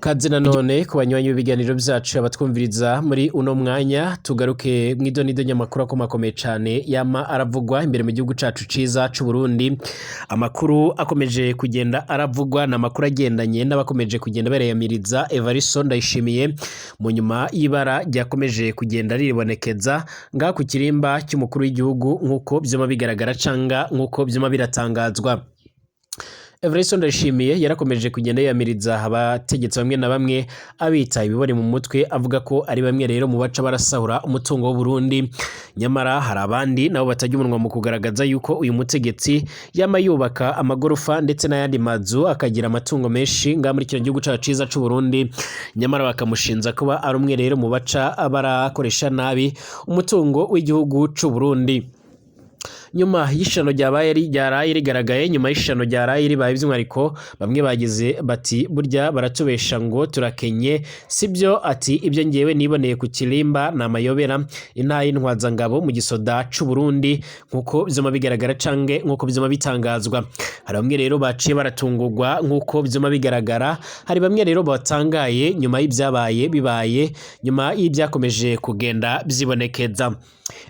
Kaze nanone ku banywanyi b'ibiganiro vyacu, abatwumviriza muri uno mwanya. Tugaruke mw'idonido nyamakuru akomakomeye cane yama aravugwa imbere mu gihugu cacu ciza c'Uburundi. Amakuru akomeje kugenda aravugwa ni amakuru agendanye n'abakomeje kugenda bareyamiriza Evaristo Ndayishimiye mu nyuma y'ibara ryakomeje kugenda riribonekeza ngaha ku kirimba cy'umukuru w'igihugu, nk'uko vyama bigaragara canga nk'uko vyama biratangazwa. Evaristo Ndayishimiye yarakomeje kugenda yiyamiriza abategetsi bamwe na bamwe, abita ibibore mu mutwe, avuga ko ari bamwe rero mu baca barasahura umutungo w'Uburundi. Nyamara hari abandi nabo batajya umunwa mu kugaragaza yuko uyu mutegetsi yama yubaka amagorofa ndetse n'ayandi mazu, akagira amatungo menshi ngaha muri kino gihugu cacu ciza c'Uburundi, nyamara bakamushinza kuba ari umwe rero mu baca barakoresha nabi umutungo w'igihugu c'Uburundi. Nyuma y'ishano ryabaye, ryaraye rigaragaye, nyuma y'ishano ryaraye ribaye, by'umwihariko bamwe bagize bati: "Burya baratubesha ngo turakenye, sibyo." Ati: "Ibyo ngewe niboneye ku kirimba ni amayobera." Intara y'intwazangabo mu gisoda c'u Burundi, nk'uko vyama bigaragara canke nk'uko vyama bitangazwa, hari bamwe rero baciye baratungurwa. Nk'uko vyama bigaragara, hari bamwe rero batangaye nyuma y'ibyabaye bibaye, nyuma y'ibyakomeje kugenda vyibonekeza.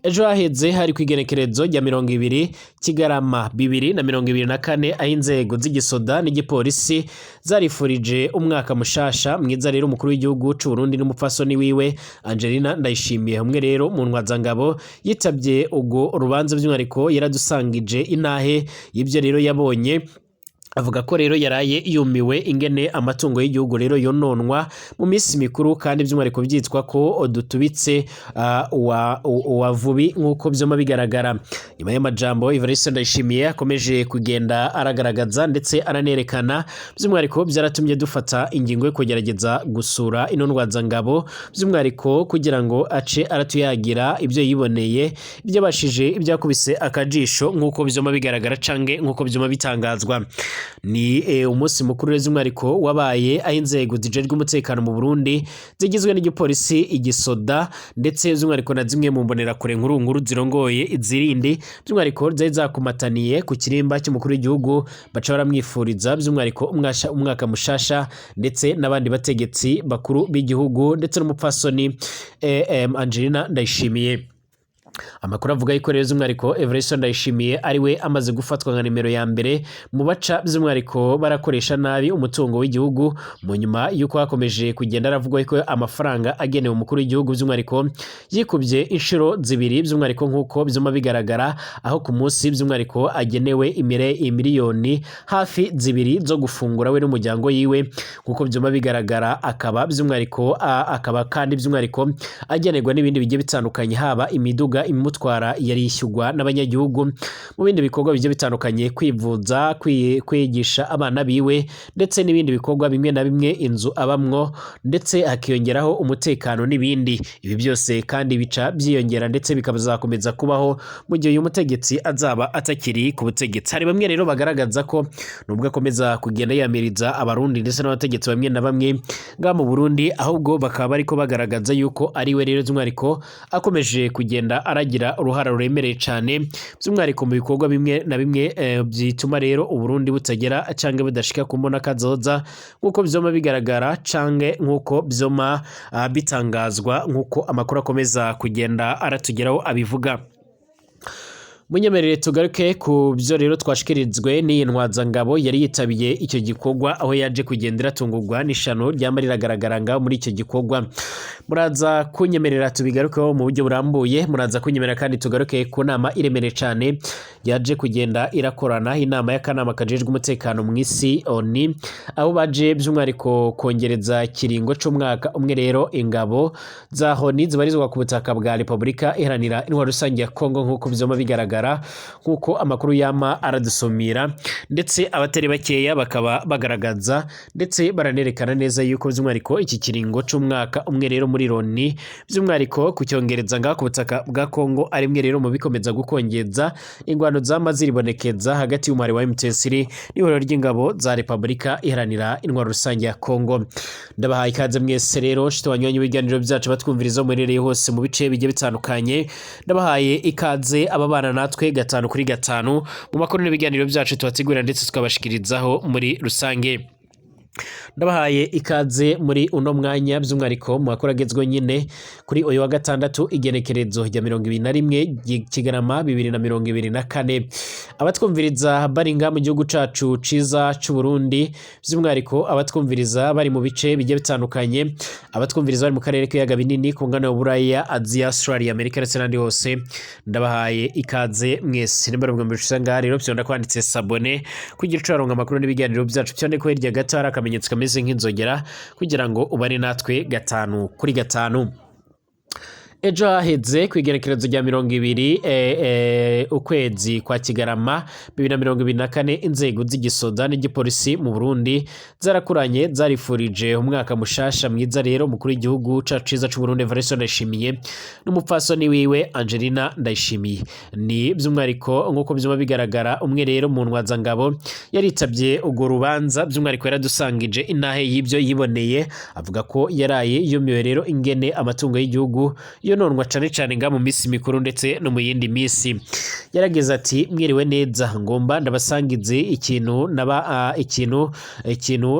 Ejo haheze hari kw'igenekerezo rya 20 Kigarama 2024, aho inzego z'igisoda n'igipolisi zarifurije umwaka mushasha mwiza rero umukuru w'igihugu c'u Burundi n'umupfasoni wiwe Angelina Ndayishimiye. Umwe rero mu ntwazangabo yitabye urwo rubanza, by'umwihariko yaradusangije intahe y'ibyo rero yabonye. Avuga ko rero yaraye yumiwe ingene amatungo y'igihugu rero yononwa mu minsi mikuru, kandi by'umwihariko byitwa ko dutubitse uwa vubi, nk'uko vyama bigaragara. Nyuma y'amajambo Evariste Ndayishimiye akomeje kugenda aragaragaza ndetse aranerekana, by'umwihariko byaratumye dufata ingingo yo kugerageza gusura ino ntwazangabo, by'umwihariko kugira ngo ace aratuyagira ibyo yiboneye, ibyo abashije, ibyo yakubise akajisho, nk'uko vyama bigaragara canke nk'uko vyama bitangazwa. Ni umunsi mukuru rero by'umwihariko wabaye aho inzego zijejwe umutekano mu Burundi zigizwe n'igipolisi, igisoda, ndetse by'umwihariko na zimwe mu mbonerakure nkuru nkuru zirongoye izirindi, by'umwihariko zari zakumataniye ku kirimba cy'umukuru w'igihugu, baca baramwifuriza by'umwihariko umwaka mushasha, ndetse n'abandi bategetsi bakuru b'igihugu, ndetse n'umupfasoni Angelina Ndayishimiye. Amakuru avuga yuko rero by'umwihariko Evariste Ndayishimiye ari we amaze gufatwa nka nimero ya mbere mu baca by'umwihariko barakoresha nabi umutungo w'igihugu, mu nyuma y'uko hakomeje kugenda aravugwa ko amafaranga agenewe umukuru w'igihugu by'umwihariko yikubye inshuro zibiri, by'umwihariko nk'uko byuma bigaragara, aho ku munsi by'umwihariko agenewe imire miliyoni hafi 2 zo gufungura we n'umuryango yiwe, nk'uko byuma bigaragara. Akaba by'umwihariko akaba kandi by'umwihariko agenerwa n'ibindi bigiye bitandukanye, haba imiduga imutwara yarishyurwa n'abanyagihugu, mu bindi bikorwa bigiye bitandukanye, kwivuza, kwigisha abana biwe, ndetse n'ibindi bikorwa bimwe na bimwe, inzu abamwo, ndetse hakiyongeraho umutekano n'ibindi. Ibi byose kandi bica byiyongera ndetse bikazakomeza kubaho mu gihe uyu mutegetsi azaba atakiri ku butegetsi. Hari bamwe rero bagaragaza ko nubwo akomeza kugenda yiyamiriza Abarundi ndetse n'abategetsi bamwe na bamwe ngaha mu Burundi, ahubwo bakaba bariko bagaragaza yuko ari we rero by'umwihariko akomeje kugenda aragira uruhara ruremereye cyane, by'umwihariko mu bikorwa bimwe na bimwe bituma rero Uburundi butagera canke budashika ku mbona kazoza, nk'uko vyoma bigaragara canke nk'uko vyoma bitangazwa, nk'uko amakuru akomeza kugenda aratugeraho abivuga. Munyemerere tugaruke ku byo rero twashikirijwe n'iyi ntwazangabo yari yitabiye icyo gikorwa, aho yaje kugenda iratungurwa n'ishano ryama riragaragara ngaho muri icyo gikorwa. Muraza kunyemerera tubigarukeho mu buryo burambuye. Muraza kunyemerera kandi tugaruke ku nama iremereye cyane yaje kugenda irakorana, inama y'akanama kajejwe umutekano mu isi ONU, aho baje by'umwihariko kongereza kiringo c'umwaka umwe rero ingabo za ONU zibarizwa ku butaka bwa Repubulika Iharanira Intwaro Rusange ya Kongo, nk'uko vyoma bigaragara, nk'uko amakuru yama aradusumira. Ndetse abatari bakeya bakaba bagaragaza ndetse baranerekana neza yuko by'umwihariko iki kiringo c'umwaka umwe rero muri Loni, by'umwihariko kucyongereza ngaha ku butaka bwa Kongo, ari imwe rero mu bikomeza gukongeza ingwano zama ziribonekeza hagati y'umuhari wa M23 n'ihuriro ry'ingabo za Repubulika Iharanira Intwaro Rusange ya Kongo. Ndabahaye ikaze mwese rero, nshuti banywanyi b'ibiganiro byacu, batwumviriza muherereye hose mu bice bigiye bitandukanye. Ndabahaye ikaze ababana natwe gatanu kuri gatanu mu makuru n'ibiganiro byacu tubategurira ndetse tukabashikirizaho muri rusange. Ndabahaye ikaze muri uno mwanya, by'umwihariko mu makuru agezweho nyine kuri uyu wa gatandatu, igenekerezo rya 21 Kigarama 2024. Abatwumviriza bari ngaha mu gihugu cacu ciza c'u Burundi, by'umwihariko abatwumviriza bari mu bice bigiye bitandukanye, abatwumviriza bari mu karere k'ibiyaga binini, ku ngano ya Buraya, Aziya, Australia, Amerika ndetse n'ahandi hose, ndabahaye ikaze mwese. Nimba ari ubwa mbere ushitse ngaha rero, vyonda kwanditse s'abonner kugira uce waronka amakuru n'ibiganiro byacu. Vyonde ko hirya gato hari akamenyetso kameze nk'inzogera kugira ngo ubane natwe gatanu kuri gatanu. Ejo haheze ku igenekerezo rya 20 ukwezi kwa Kigarama 2024, inzego z'igisoda n'igipolisi mu Burundi zarakuranye, zarifurije umwaka mushasha mwiza rero umukuru w'igihugu cacu ciza c'u Burundi Evariste Ndayishimiye n'umupfasoni wiwe Angelina Ndayishimiye. Ni by'umwihariko nk'uko vyuma bigaragara, umwe rero mu ntwazangabo yaritavye urwo rubanza, by'umwihariko yaradusangije intahe y'ibyo yiboneye, avuga ko yaraye yumiwe rero ingene amatungo y'igihugu yononwa, cane cane nga mu misi mikuru ndetse no mu yindi misi. Yarageze ati: "Mwiriwe neza, ngomba ndabasangize ikintu naba ikintu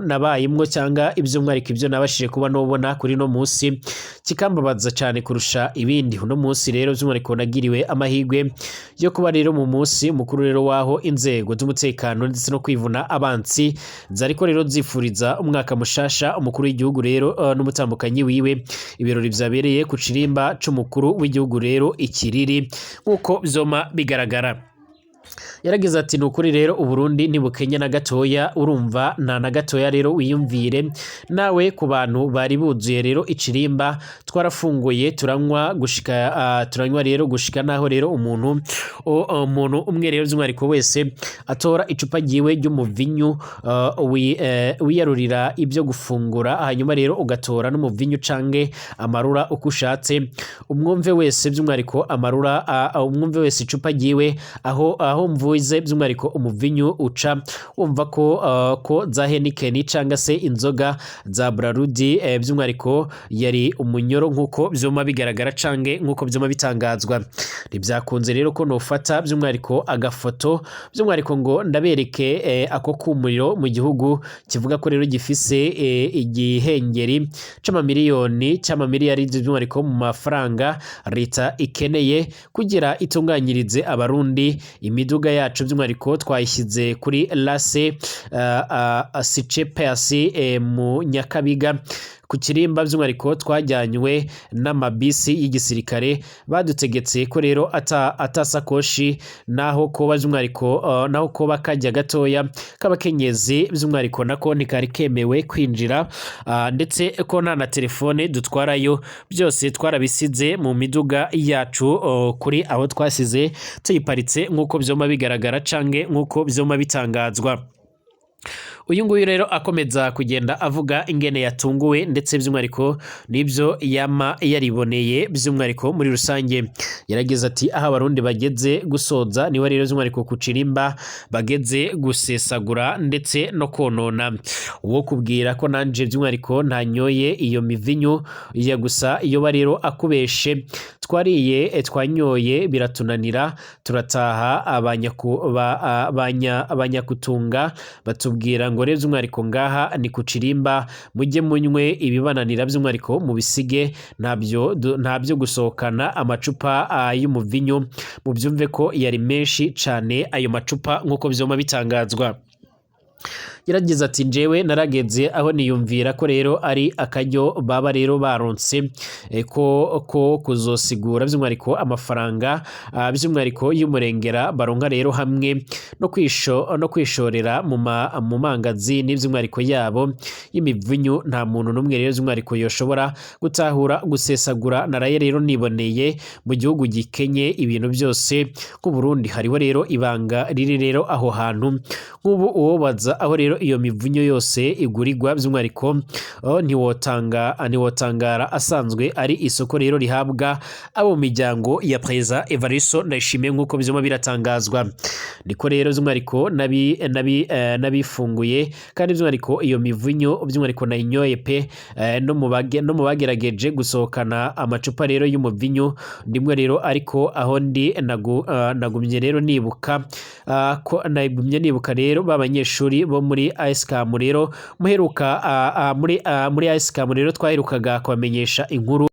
nabayimwo cyangwa iby'umwihariko ibyo nabashije kuba nobona kuri no munsi kikambabaza cyane kurusha ibindi. Uno munsi rero by'umwihariko nagiriwe amahirwe yo kuba rero mu munsi mukuru rero waho inzego z'umutekano ndetse no kwivuna abansi zariko rero zifuriza umwaka mushasha umukuru w'igihugu rero n'umutambukanyi wiwe, ibirori vyabereye ku kirimba c'umukuru w'igihugu rero ikiriri nk'uko vyoma bigaragara." Yaragize ati: "Ni ukuri rero Uburundi ntibukenya na gatoya, urumva nta na gatoya rero. Wiyumvire nawe ku bantu bari buzuye rero ikirimba, twarafunguye, turanywa gushika turanywa rero gushika naho rero umuntu umwe rero by'umwihariko wese atora icupa ryiwe ry'umuvinyu, wiyarurira ibyo gufungura, hanyuma rero ugatora n'umuvinyu canke amarura uko ushatse. Umwumve wese by'umwihariko amarura, umwumve wese icupa ryiwe aho mvuze by'umwihariko umuvinyu, uca wumva ko za Heineken cyangwa se inzoga za Brarudi, by'umwihariko yari umunyoro nk'uko vyuma bigaragara canke nk'uko vyuma bitangazwa. Ntibyakunze rero ko nofata by'umwihariko agafoto by'umwihariko ngo ndabereke ako kumuriro mu gihugu kivuga ko rero gifise igihengeri c'amamiliyoni, c'amamiliyaridi by'umwihariko mu mafaranga leta ikeneye kugira itunganyirize abarundi imiduga yacu. By'umwihariko twayishyize kuri lase sicepasi mu Nyakabiga ku kirimba. By'umwihariko twajyanywe n'amabisi y'igisirikare, badutegetse ko rero atasakoshi naho koba by'umwihariko naho koba kajya gatoya k'abakenyezi, by'umwihariko nako ntikari kemewe kwinjira, ndetse ko nta na telefone dutwarayo. Byose twarabisize mu miduga yacu, kuri aho twasize tuyiparitse nk'uko vyoma bigaragara canke nk'uko vyoma bitangazwa." Uyu nguyu rero akomeza kugenda avuga ingene yatunguwe ndetse by'umwihariko n'ibyo yama yariboneye. By'umwihariko muri rusange yaragize ati: "Aho abarundi bageze gusoza niwe rero by'umwihariko ku kirimba bageze gusesagura ndetse no konona. Uwo kubwira ko nanje by'umwihariko ntanyoye iyo mivinyu ya gusa iyo rero akubeshe. Twariye, twanyoye biratunanira, turataha, abanyakutunga batubwira ngo rero by'umwihariko ngaha ni ku kirimba, mujye munywe ibibananira, by'umwihariko mubisige, ntabyo gusohokana amacupa y'umuvinyu." Mubyumve ko yari menshi cane ayo macupa nk'uko vyoma bitangazwa. Yaragize ati: "Njewe narageze aho niyumvira ko rero ari akaryo baba rero baronse ko kuzosigura by'umwihariko amafaranga by'umwihariko y'umurengera baronka rero hamwe no kwishorera mu mangazini by'umwihariko yabo y'imivinyu. Nta muntu n'umwe rero by'umwihariko yoshobora gutahura gusesagura naraye rero niboneye mu gihugu gikenye ibintu byose nk'u Burundi. Hariho rero ibanga riri rero aho hantu. Nk'ubu uwobaza aho rero iyo mivunyo yose igurirwa by'umwihariko, ntiwotangara, asanzwe ari isoko rero rihabwa abo mu miryango ya Perezida Evaristo Ndayishimiye nk'uko vyuma biratangazwa." Niko rero by'umwihariko nabifunguye kandi by'umwihariko iyo mivinyo by'umwihariko nayinyoye pe. No mu bagerageje gusohokana amacupa rero y'umuvinyo ndimwe rero, ariko aho ndi nagumye rero nibuka ko nagumye nibuka rero ba banyeshuri bo muri ISCAM rero muheruka muri ISCAM rero twaherukaga kubamenyesha inkuru.